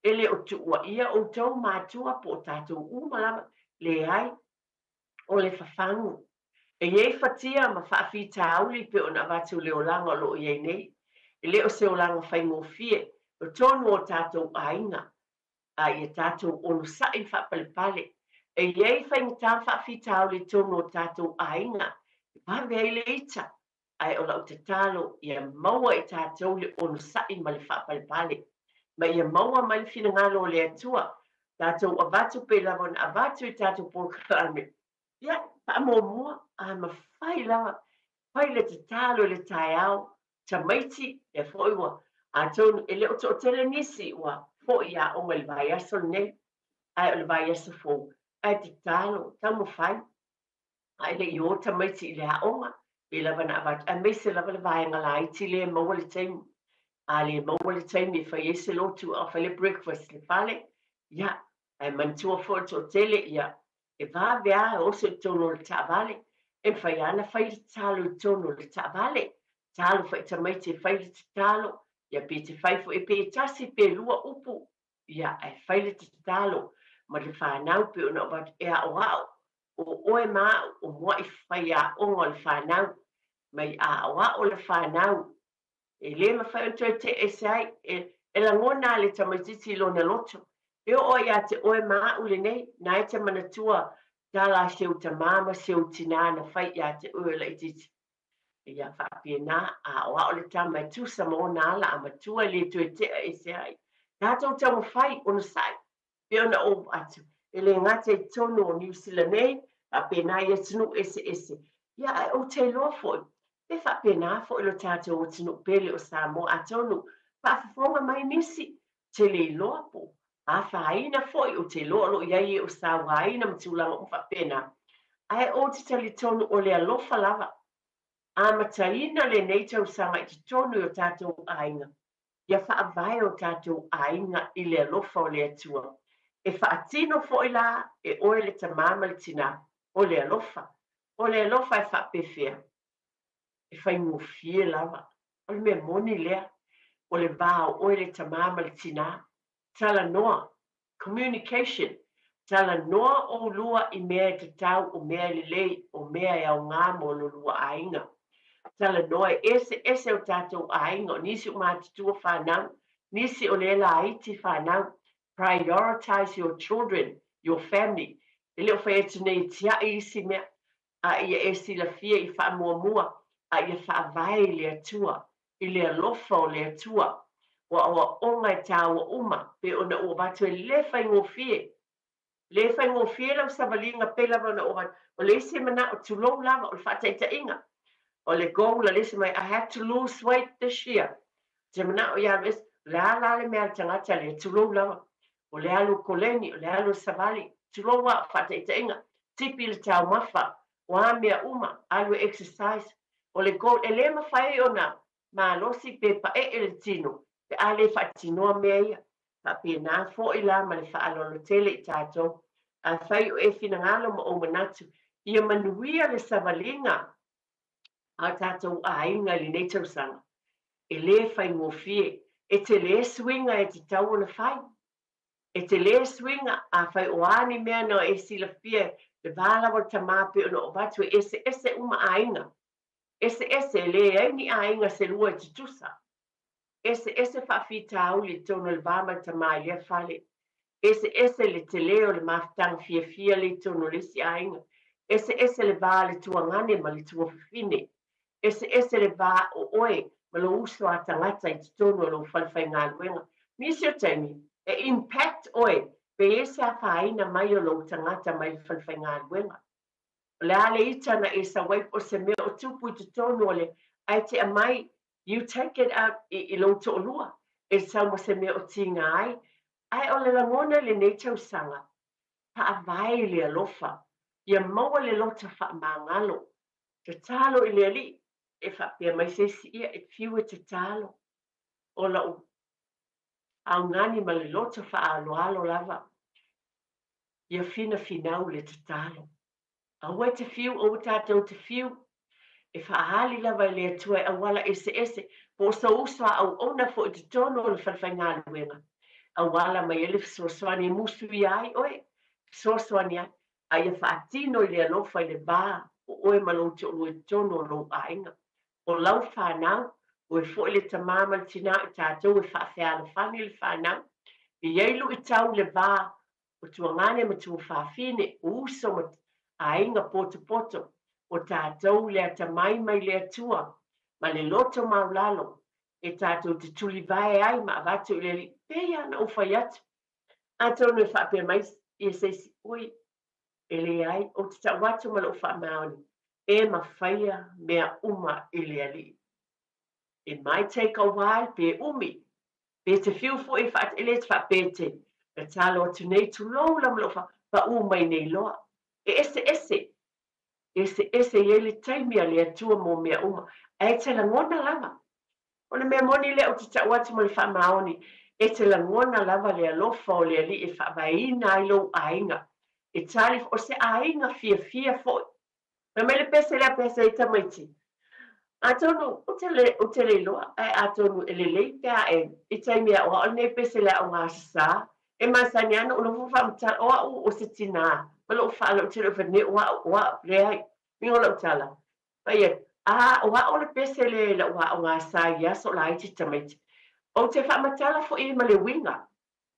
E le o tuuaia outou matua po o tatou uma lava. Leai, o le fafagu. E i ai fatia ma faafitauli pei ona avatu le olaga o lo o i ai nei. E le o se olaga faigofie, o totonu o tatou aiga, a ia tatou onosai ma faapalepale. E i ai faigata ma faafitauli i totonu o tatou aiga, e vave ai le ita, ae o lau tatalo ia maua e tatou le onosai ma le faapalepale, ma ia maua mai le finagalo o le Atua, tatou avatu pei lava ona avatu i tatou polokalame. Ia, faamuamua, a mafai lava, fai le tatalo i le taeao, tamaiti, lea foi ua, atonu e le o toatele nisi ua foi i aoga i le vaiaso lenei, ae o le vaiaso fou, ae tatalo, taumafai, a e le i o tamaiti i le aoga, pei lava na avatu, aemaise lava le vaega laiti lea e maua le taimi. A le maua le taimi e fai ai se lotu a o fai le breakfast i le fale, ia, ae manatua foi o le toatele, ia, e vave lava e oso i totonu o le taavale, e mafai lava ona fai le tatalo i totonu o le taavale. Tatalo foi i tamaiti e fai le tatalo, ia pe te fai foi pe tasi pe lua upu, ia, ae fai le tatalo ma le fanau pei ona avatu e aoao o oe ma au o mua'i faiaoga o le fanau, mai aoao le fanau, e le mafai ona toe te'e ese ai, e, e lagona a le tamaitiiti i lona loto, e oo ai ia te oe ma a'u lenei, na e te manatua tala a si ou tamā ma si ou tinā na fai ia te oe o laitiiti. Ia faapena, aoao le tama e tusa ma ona ala a matua e le toe te'a ese ai. Tatou taumafai, onosai, pei ona ou atu, e le gata i totonu o Niu Sila nei, faapena i atunuu eseese. Ia, ae ou te iloa foi, e faapena foi lo tatou atunuu pele o Samoa, atonu faafofoga mai nisi, te le iloa po o afaina foi, ou te iloa o lo o i ai e o sauaina ma tulaga uma faapena. Ae ou te talitonu o le alofa lava, amataina lenei tausaga i totonu i o tatou aiga, ia faavae o tatou aiga i le alofa o le Atua. E faatino foi la e oe le tamā ma le tinā, o le alofa. O le alofa e faapefea? E faigofie lava. O le mea moni lea, o le va o oe le tamā ma le tinā. Talanoa, communication, talanoa ʻolua i mea e tatau, o mea e lelei, o mea e aoga mo lo lua aiga. Talanoa e eseese o tatou aiga, o nisi o matutua fanau, nisi o le laiti fanau. Prioritize your children, your family. E le o fai atu nei e tiaʻi isi mea, a ia e silafia i faamuamua, a ia faavae i le Atua, i le alofa o le Atua. O aoaoga e tāua uma, pei ona ou avatu e le faigofie. Le faigofie lau savaliga pei lava ona ou avatu. O le isi manao, tulou lava, o le faataitaiga. O le goal a le isi mai, I have to lose weight this year. Te manao ia alu ese, o le a la le mea a le tagata lea, tulou lava. O le alu koleni, o le alu savali, tulou a, o faataitaiga, tipi le taumafa, o a mea uma, alu e exercise. O le goal, e le mafai ona malosi pe pae'e le tino pe a le faatinoa mea ia. Faapena foi la ma le faaaloalo tele i tatou. Afai o e finagalo ma ou manatu ia manuia le savaliga a o tatou aiga i lenei tausaga, e le faigofie, e tele suiga e tatau ona fai. E tele suiga, afai o a ni mea na e silafia le va lava o le tamā pei ona ou avatu e eseese uma aiga. Eseese, e leai ni aiga se lua e tutusa. Eseese faafitauli i totonu o le va ma le tamā i lea fale. Eseese le tele o le mafutaga fiafia lea i totonu o le isi aiga. Eseese le va o le tuagane ma le tuafafine. Eseese le va o oe ma lou uso a tagata i totonu o lou fale faigaluega. Nisi o taimi, e impact oe pe i ai se afaina mai o lou tagata mai le fale faigaluega. O le a le ita na e sau ai po o se mea o tupu i totonu o le ae te aumai You take it out i lou toalua, e sau ma se mea o tiga ai. Ae o le lagona i lenei tausaga, faavae i le alofa, ia maua le loto faamagalo. Tatalo i le Alii, e faapea mai se isi, ia, e fiu e tatalo. O lau augani ma le loto faaaloalo lava, ia finafinau le tatalo. Aua e te fiu, aua tatou te fiu, e faaali lava e le Atua e auala eseese, po o sou uso a auauna foi i totonu o le falefaigaluega, auala mai ai le fesoasoani e musuia ai oe, fesoasoani ai, a ia faatino i le alofa i le va o oe ma lou toalua i totonu o lou aiga. O lau fanau, oe foi le tamā ma le tinā i tatou e faafealofani le fanau. E i ai luitau i le va o tuagane ma tuafafine, o uso ma aiga potopoto, o tatou le atamai mai le Atua ma le loto maulalo e tatou te tulivae ai ma avatu i le Alii, pei lava ona ou fai atu. Atonu e faapea mai ia se isi, Oi, e leai, ou te tau atu ma lou faamaoni, e mafaia mea uma i le Alii. It might take a while, pe umi, pe te fiu foi e faat, e le te faapea te tatalo atu nei, tulou la ma lou fa, paū mai nei loa. E eseese, eseese i ai le taimi a le Atua mo mea uma, ae te lagona lava. O le mea moni lea ou te tau atu ma le faamaoni, e te lagona lava le alofa o le Alii e faavaeina ai lou aiga. E tali, o se aiga fiafia foi. Fai mai le pese lea pese ai tamaiti. Atonu, ou te le, ou te le iloa, ae atonu e lelei pe a e, i taimi e aoao lenei pese le aoga sasā, e masani lava ona ou nofo faamatala, o au o se tinā, ma lou faaaloalo, ou te le o fai atu nei o au, o au, leai. Uiga o lau tala, fai atu, a aoao le pese lea i lau aoga sa i aso laiti tamaiti, ou te faamatala foi i ai ma le uiga.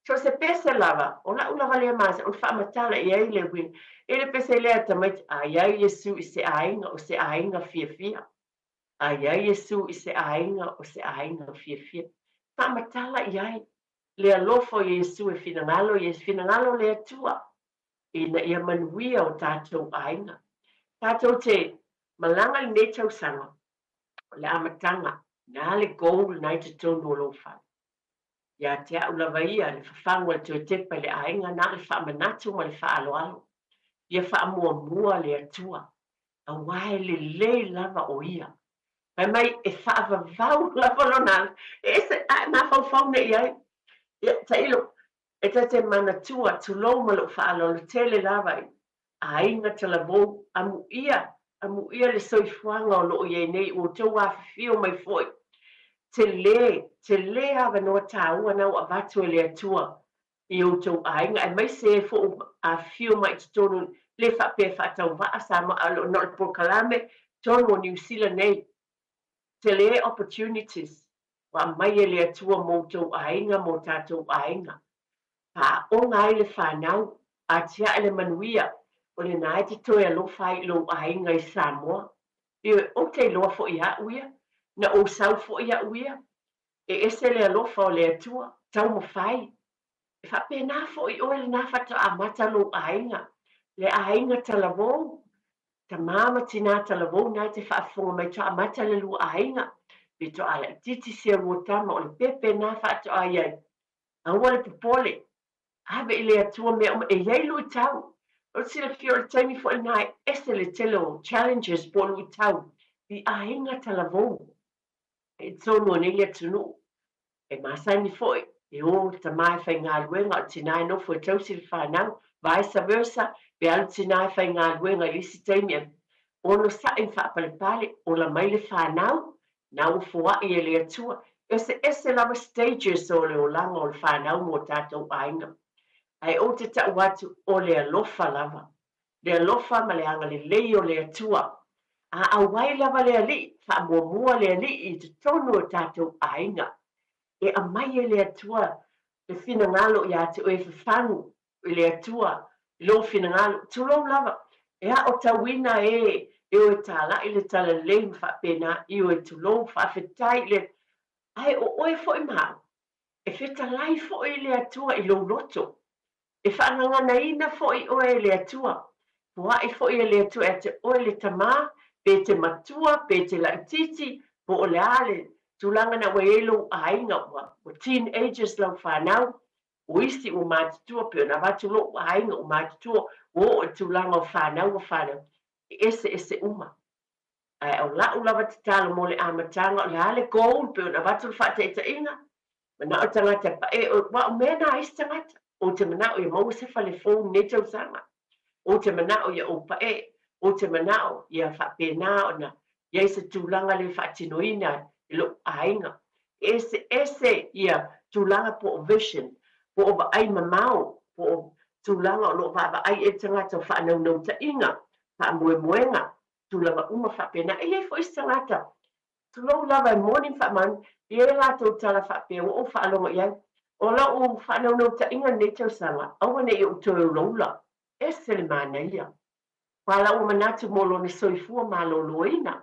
So o se pese lava, o la'u lava lea masani, o le faamatala i ai le uiga. E le pese lea tamaiti, a i ai Iesu i se aiga, o se aiga fiafia. A i ai Iesu i se aiga, o se aiga fiafia. Faamatala i ai le alofa o Iesu e finagalo i finagalo o le Atua ina ia manuia o tatou aiga. Tatou te malaga i lenei tausaga, o le amataga, na le goal na i totonu o lou fale. Ia te au lava ia, le fafagu a le Toetepa i le aiga na o le faamanatu ma le faaaloalo. Ia faamuamua le Atua, aua e lelei lava o Ia. Fai mai e faavavau lava lona ala, e ese a e mafaufau nei i ai. Ia, tailo, e ta te manatua, tulou ma lou faaaloalo tele lava i aiga talavou, amuia, amuia le soifuaga o lo o i ai nei, ua outou afifio mai foi. Tele, tele avanoa taua na ua avatu e le Atua i outou aiga, aemaise e foi ua afifio mai i totonu, le faapea e faatauvaa Samoa, a o le polokalame tonu o Niu Sila nei. Tele opportunities ua aumai e le Atua mo outou aiga, mo tatou aiga. Faaoga ai le fanau, atiae le manuia, o lena e te toe alofa ai i lou aiga i Samoa. Ioe, ou te iloa foi ia au ia, na ou sau foi au ia, e ese le alofa o le Atua, taumafai. E faapena foi oe lena faatoa amata lou aiga, le aiga talavou, tamā ma tinā talavou na e te faafofoga mai toa amata le lua aiga, pe toa laitiiti sia lua tama, o le pepe na faatoa i ai. Aua le popole, ave i le Atua mea uma, e i ai luitau. O le silafia o le taimi foi lena e ese le tele o challenges po o luitau i aiga talavou i totonu o nei atunuu. E masani foi e o le tamā e faigaluega, o le tinā e nofo e tausi le fanau, vice versa, pe alu tinā e faigaluega i le isi taimi e onosai ma faapalepale, ola mai le fanau, Na ua foai e le Atua. Eseese lava stages o le olaga o le fanau mo tatou aiga. Ae ou te tau atu o le alofa lava. Le alofa ma le agalelei o le Atua. A auai lava le Alii, faamuamua le Alii i totonu o tatou aiga. E aumai e le Atua le finagalo ia te oe e fafagu i le Atua i lou finagalo, tulou lava, e aotauina e e o e tālaʻi le talalelei ma faapena, ioe, tulou, faafetai i le Ae o oe foi ma au, e fetalai foi i le Atua i lou loto, e faagaganaina foi oe e le Atua, poaʻi foi e le Atua ia te oe le tamā, pe te matua, pe te laitiiti, po o le a le Tulaga na ua i ai lou aiga ua teenagers lau fanau, o isi ua matutua pei ona avatu lou aiga ua matutua, ua oo i le tulaga o fanau ua fanau, e eseese uma. Ae o lau lava tatalo mo le amataga, o le a le goal pei ona avatu le faataitaiga, manao le tagata e pae, aua o mea na a isi tagata, ou te manao ia maua se fale fou i lenei tausaga, ou te manao ia ou pae, ou te manao ia faapena ona i ai se tulaga lea e faatinoina e lou aiga. E eseese ia tulaga po o vision, po o vaai mamao, po o tulaga o lo o vaavaai i ai le tagata o faanaunautaiga, faamoemoega, tulaga uma faapena. E i ai foi isi tagata, tulou lava e moni ma faamaoni, e i ai a latou tala faapea ua ou faalogo i ai, o lau faanaunautaiga i lenei tausaga, aua ne i ou toe ulaula. Ese le manaia. Aua la ua manatu mo lona soifua maloloina.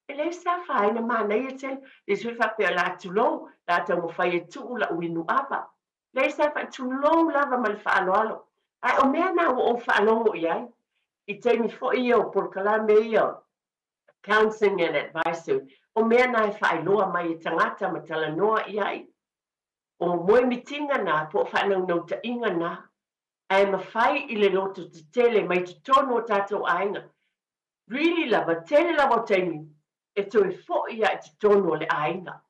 E leai se afaina, manaia tele. Le sui faapea o le a tulou, o le a taumafai e tuu lau inu ava. Leai se afaina, tulou lava ma le faaaloalo. Ae o mea na ua ou faalogo i ai, i taimi foi ia o polokalame ia o Counselling and Advice, o mea na e faailoa mai e tagata ma talanoa i ai. O moemitiga na po o faanaunautaiga na, ae mafai i le loto tetele mai totonu o tatou aiga. Really lava, tele lava o taimi e toe foi lava i totonu o le aiga.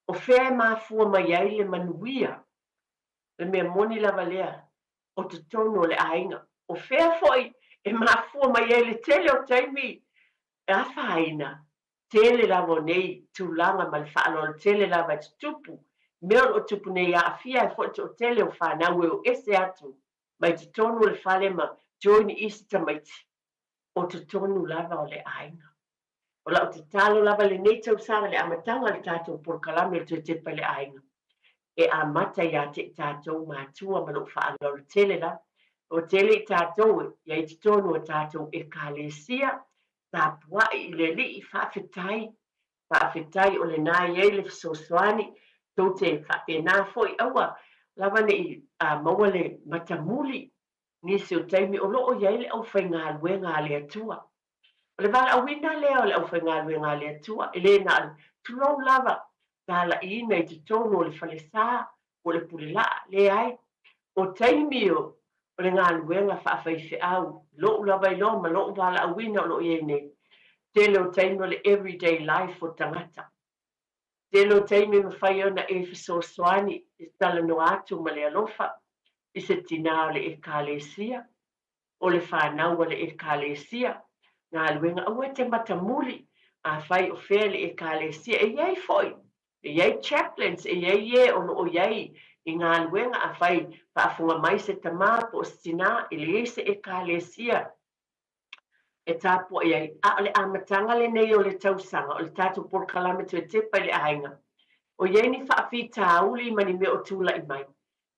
O fea e mafua mai ai le manuia? O le mea moni lava lea, o totonu o le aiga. O fea foi e mafua mai ai le tele o taimi e afaina? Tele lava o nei tulaga ma le faaaloalo tele lava e tutupu. Mea o lo o tupu nei aafia ai foi le toatele o fanau e o ese atu mai totonu o le fale ma join isi tamaiti o totonu lava o le aiga. O lau tatalo lava lenei tausaga i le amataga o le tatou polokalame o le Toe Tepa i le Aiga, e amata ia te i tatou matua ma lou faaaloalo tele lava. Ua tele i tatou e i ai i totonu o tatou Ekalesia, tapuai i le Alii, faafetai, faafetai o lena e i ai le fesoasoani, tou te faapena foi, aua lava ne i maua le matamuli nisi o taimi o lo o i ai le aufaigaluega a le Atua. O le valaauina lea o le aufaigaluega a le Atua, e le na o le tulou lava talaiina i totonu o le falesa po o le pulelaa, leai. O taimi o le galuega faafaifeau, lou lava iloa ma lou valaauina o lo o i ai nei, tele o taimi o le everyday life o tagata. Tele o taimi e mafai ona e fesoasoani e talanoa atu ma le alofa i se tinā o le Ekalesia, o le fanau a le Ekalesia, galuega aua e te matamuli afai o fea le Ekalesia. E i ai foi, e i ai chaplains, e i ai e o lo o i ai i galuega afai faafofoga mai se tamā po o se tinā, e leai se Ekalesia e tapuai ai, a o le amataga lenei o le tausaga, o le tatou polokalame toe tepa i le aiga, o i ai ni faafitauli ma ni mea o tulai mai,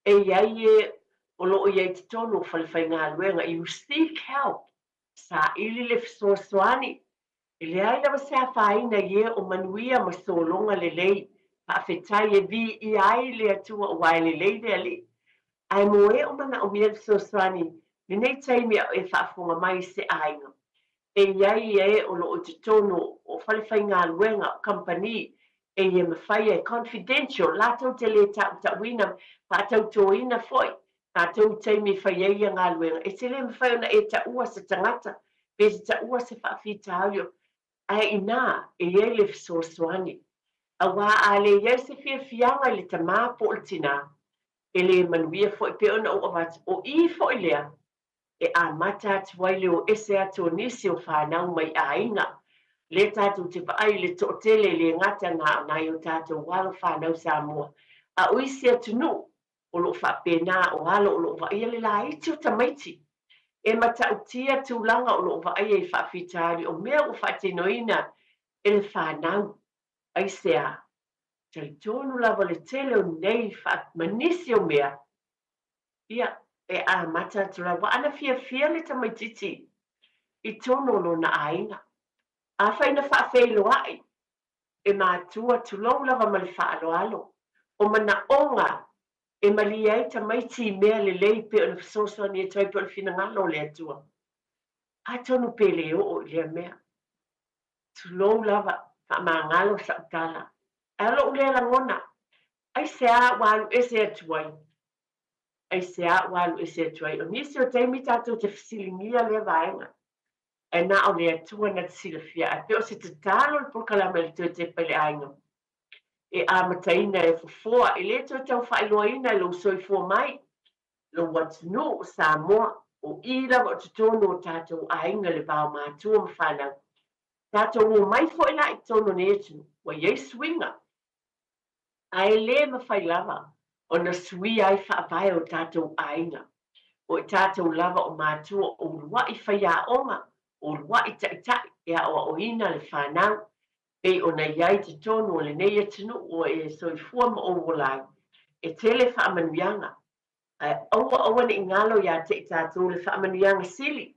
e i ai e o lo o i ai i totonu o falefaigaluega, you seek help, saili le fesoasoani, e leai lava se afaina i e o manuia ma sologa lelei, faafetai e viia ai le Atua aua e lelei le Alii. Ae mo e o manaomia le fesoasoani lenei taimi a o e faafofoga mai i se aiga, e i ai e o lo o i totonu o falefaigaluega, o kamupani, e ia mafai ai, confidential, latou te le tautauina, faatautoina foi tatou i taimi e fai ai ia galuega, e te le mafai ona e taua se tagata, pe te taua se faafitauli, ae inā e i ai le fesoasoani. Aua a le i ai se fiafiaga i le tamā po o le tinā, e le manuia foi pei ona ou avatu, o i foi lea e amata atu ai le o ese atu o nisi o fanau mai aiga. Lea tatou te vaai i le toatele e le gata na o nai o tatou alo fanau Samoa, a o isi atunuu o lo o faapena o alo o lo o vaaia le laiti o tamaiti. E matautia tulaga o lo o vaaia i faafitauli o mea ua faatinoina e le fanau. Aisea? Talitonu lava le tele o nei ma nisi o mea, ia, e amata atu lava. Ana fiafia le tamaitiiti i tonu o lona aiga. Afai na faafeiloai e matua, tulou lava ma le faaaloalo, o manaoga e malie ai tamaiti i mea lelei pei ona fesoasoani atu ai pei o le finagalo o le Atua. Atonu pe le oo i lea mea. Tulou lava, faamagalo sau tala. Ae o lo'u lea lagona, aisea ua alu ese atu ai? Aisea ua alu ese atu ai? O nisi o taimi tatou te fesiligia lea vaega, ae na o le Atua na te silafia. Ae pei o se tatalo le polokalame a le Toe Tepa i le Aiga e amataina e fofoa, e le toe tau faailoaina i lou soifua mai, lou atunuu o Samoa, o i lava o totonu o tatou aiga i le va o matua ma fanau. Tatou omai foi la i totonu o nei atunuu, ua i ai suiga, ae le mafai lava ona suia ai faavae o tatou aiga. O i tatou lava o matua o ulua'i faiaoga, o ulua'i taitai e aoaoina le fanau, pei ona i ai i totonu o lenei atunuu ua e soifua ma ou ola ai, e tele faamanuiaga. Ae aua aua ne i galo ia te i tatou le faamanuiaga sili,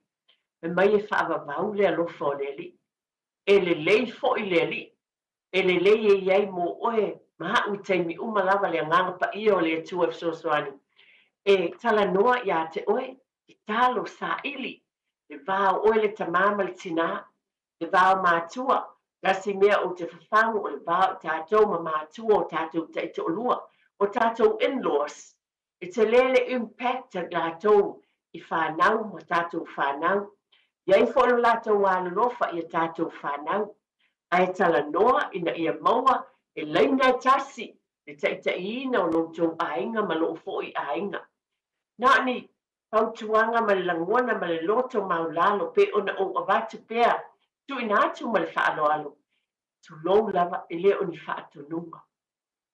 fai mai e faavavau le alofa o le Alii. E lelei foi le Alii, e lelei e i ai mo oe ma a'u i taimi uma lava le Agaga Paia o le Atua e fesoasoani, e talanoa ia te oe, tatalo, saili, le va o oe le tamā ma le tinā, le va o matua, tasi mea ou te fafagu o le va o i tatou ma matua o tatou taitoalua, o tatou in-laws, e tele le impact a latou i fanau ma tatou fanau. I ai foi lo latou alolofa i a tatou fanau, ae talanoa ina ia maua e laina e tasi le taitaiina o lo outou aiga ma lou foi aiga. Na o ni fautuaga ma le lagona ma le loto maulalo pei ona ou avatu pea, tuuina atu ma le faaaloalo, tulou lava, e le o ni faatonuga.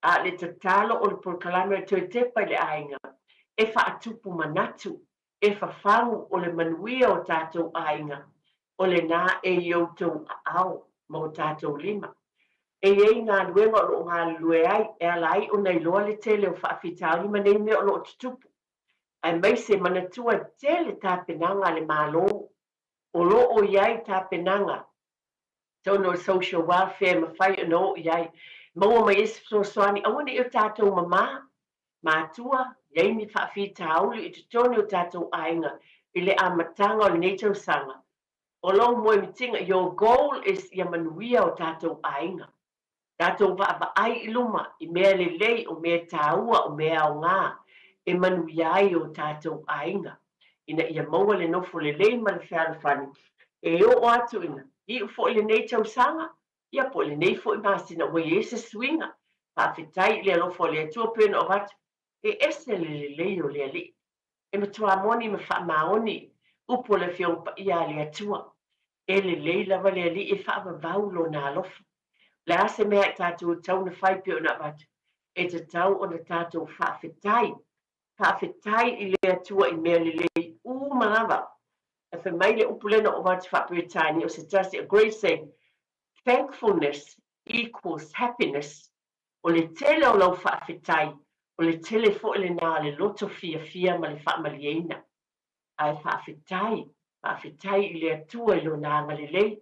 A o le tatalo o le polokalame o Toe Tepa i le Aiga, e faatupu manatu, e fafagu o le manuia o tatou aiga, o lena e i outou aao ma o tatou lima. E i ai galuega o lo o galulue ai e ala ai ona iloa le tele o faafitauli ma nei mea o lo o tutupu, aemaise manatua tele tapenaga a le Malo o lo o i ai tapenaga totonu o le social welfare e mafai ona oo i ai, maua mai ai se fesoasoani, aua ne i o tatou mamā, matua, i ai ni faafitauli i totonu o tatou aiga i le amataga o lenei tausaga. O lou moemitiga, your goal is ia manuia o tatou aiga. Tatou vaavaai i luma i mea lelei, o mea taua, o mea aoga e manuia ai o tatou aiga, ina ia maua le nofo lelei ma le fealofani e oo atu ina iu foi lenei tausaga, ia po o lenei foi masina ua i ai se suiga. Faafetai i le alofa o le Atua pei ona avatu, e ese le lelei o le Alii. E matua moni ma faamaoni upu o le Afioga Paia a le Atua. E lelei lava le Alii e faavavau lona alofa. O le a se mea i tatou e tatau ona fai pei ona avatu? E tatau ona tatou faafetai. Faafetai i le Atua i mea lelei uma lava. E fai mai le upu lea na ou avatu faa-Peretania, o se tasi, a great saying, thankfulness equals happiness. O le tele o lau faafetai, o le tele foi lena o le loto fiafia ma le faamalieina. Ae faafetai, faafetai i le Atua i Lona agalelei.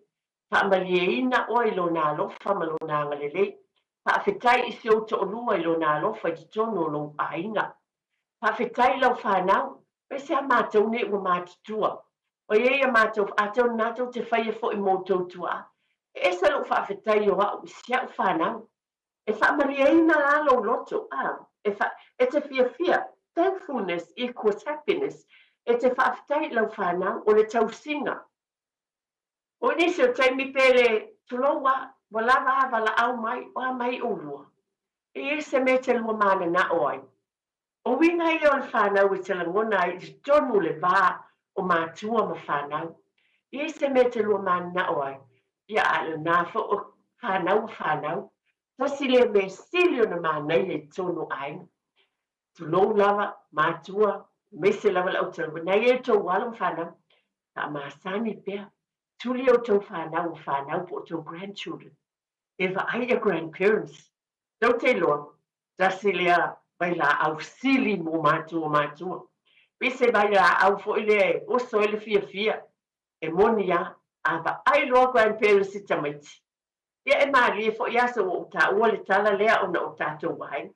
Faamalieina oe i Lona alofa ma Lona agalelei. Faafetai i si ou toalua i Lona alofa i totonu o lou aiga. Faafetai i lau fanau, aemaise a matou nei ua matutua. Ua i ai a matou, atonu na tou te faia foi mo outou tuaa. E ese lou faafetai o au i si au fanau. E faamalieina la lou loto, a, e fa, e te fiafia, thankfulness equals happiness, e te faafetai i lau fanau, o le tausiga. O nisi o taimi pe le, tulou a, ua lava a valaau mai, o a mai ʻolua? E i ai se mea e te lua mananao ai? O uiga ia o le fanau e te lagona ai i totonu o le va o matua ma fanau. E i ai se mea e te lua mananao ai, ia a o lena foi o fanau a fanau. Tasi lea mea sili ona manaia i totonu o aiga. Tulou lava, matua, aemaise lava le au talavou, na i ai outou alo ma fanau, faamasani pea, tuli outou fanau o fanau po o outou grandchildren, e vaai ia grandparents. Tou te iloa, tasi lea vailaau sili mo matua o matua. Pei se vailaau foi lea e oso ai le fiafia, e moni a, a vaai loa grandparents i tamaiti. Ia e malie foi aso ua ou taua le tala lea ona o tatou aiga.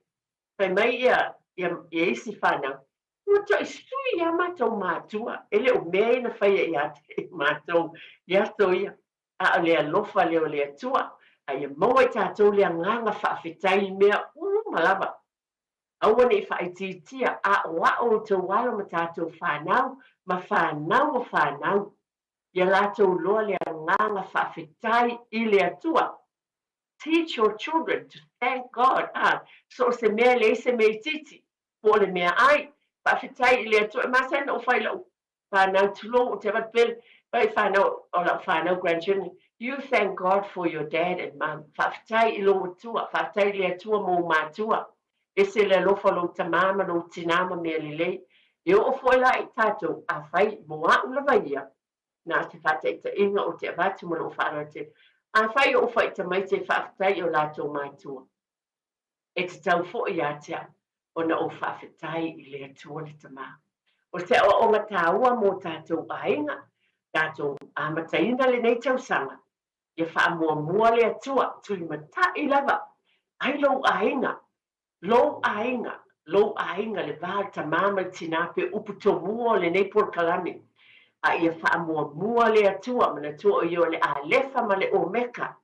Fai mai ia, ia, ia isi fanau, ua toʻi sui a matou matua, e le o mea ia na faia ia te matou i aso ia. A o le alofa lea o le Atua. A ia maua e tatou le agaga faafetai i mea uma lava. Aua ne i faaitiitia, aoao outou alo ma tatou fanau ma fanau o fanau, ia latou loa le agaga faafetai i le Atua. Teach your children to thank God. Ah, so o se mea e leai se mea itiiti, po o le meaai. Faafetai i le Atua. E masani ona ou fai i lau fanau, tulou, ou te avatu pea le fanau, o lau fanau grandchildren, you thank God for your dad and mum. Faafetai i lou Atua, faafetai i le Atua mo ou matua. Ese le alofa o lou tamā ma lou tinā ma mea lelei. E oo foi la i tatou, afai mo a'u lava ia, na o se faataitaiga ou te avatu ma lou faaaloalo tele, afai o ou faita tamaiti e faafetai i o latou matua, e tatau foi ia te au ona ou faafetai i le Atua le Tamā. O se aoaoga taua mō tatou aiga, tatou amataina lenei tausaga, ia faamuamua le Atua, tulimatai lava ai lou aiga, lou aiga, lou aiga, le va o le tamā ma le tinā, pe upu tomua o lenei polokalame, a ia faamuamua le Atua, manatua o ia o le Alefa ma le Omeka,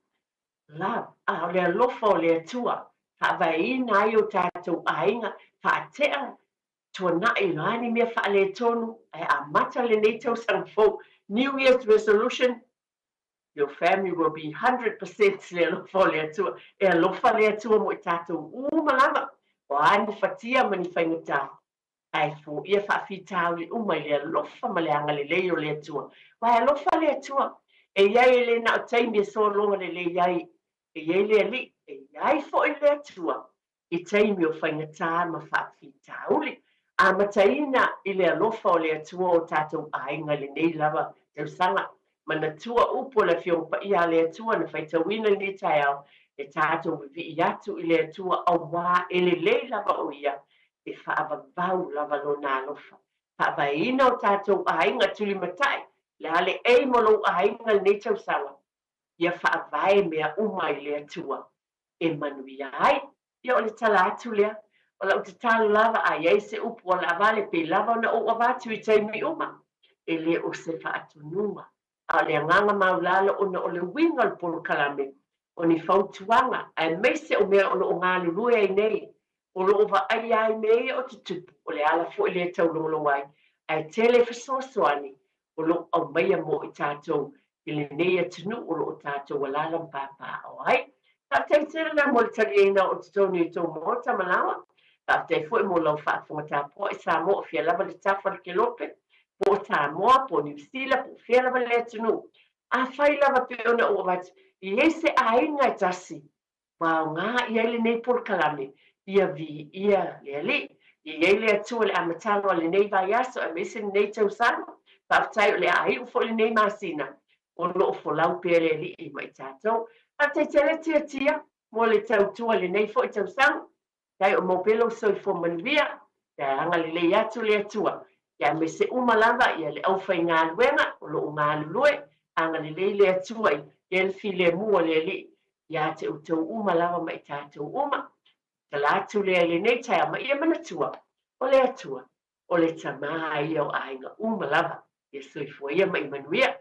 love, a o le alofa o le Atua, faavaeina ai o tatou aiga, faatea tuanai o a ni mea faaletonu, ae amata lenei tausaga fou, New Year's resolution, your family will be 100% le alofa o le Atua. E alofa le Atua mo i tatou uma lava, o a ni fatia ma ni faigata, ae foia faafitauli uma i le alofa ma le agalelei o le Atua. Aua e alofa le Atua, e i ai e le na o taimi e sologa lelei ai, e i ai le Alii, e i ai foi le Atua i taimi o faigata ma faafitauli. Amataina i le alofa o le Atua o tatou aiga i lenei lava tausaga. Manatua upu o le Afioga Paia a le Atua na faitauina i lenei taeao, e tatou vivii atu i le Atua auā e lelei lava o Ia, e faavavau lava Lona alofa. Faavaeina o tatou aiga tulimatai, le a le aim o lou aiga i lenei tausaga, ia faavae mea uma i le Atua e manuia ai. Ia o le tala atu lea. O lau tatalo lava a i ai se upu ua laavale pei lava ona ou avatu i taimi uma, e le o se faatonuga, a o le agaga maulalo ona o le uiga o le polokalame, o ni fautuaga aemaise o mea o lo o galulue ai nei, o lo o vaaia ai mea ia o tutupu, o le ala foi lea e taulogologo ai, ae tele fesoasoani o lo o aumaia mo i tatou i lenei atunuu o lo o tatou alaala ma papaaao ai. Faafetai tele la mo le taliaina o totonu i tou maota ma laoa. Faafetai foi mo lau faafofoga tapuai Samoa o fea lava le tafa o le Kelope, po o Samoa, po o Niu Sila, po o fea lava le atunuu. Afai lava pei ona ou avatu, e i ai se aiga e tasi Ua aoga i ai lenei polokalame, ia viia le Alii. Ia i ai le Atua i le amataga o lenei vaiaso aemaise lenei tausaga. Faafetai o le a iu foi lenei masina o lo o folau pea le Alii ma i tatou. Faafetai tele Tiatia mo le tautua i lenei foi tausaga. Faafetai o maua pea lou soifua manuia. Ia agalelei atu le Atua ia aemaise uma lava ia le aufaigaluega o lo o galulue. Agalelei le Atua i le filemu o le Alii ia te outou uma lava ma i tatou uma. Tala atu lea i lenei taeao ma ia manatua, o le Atua, o le Tamā ia o aiga uma lava. Ia soifua ia ma ia manuia.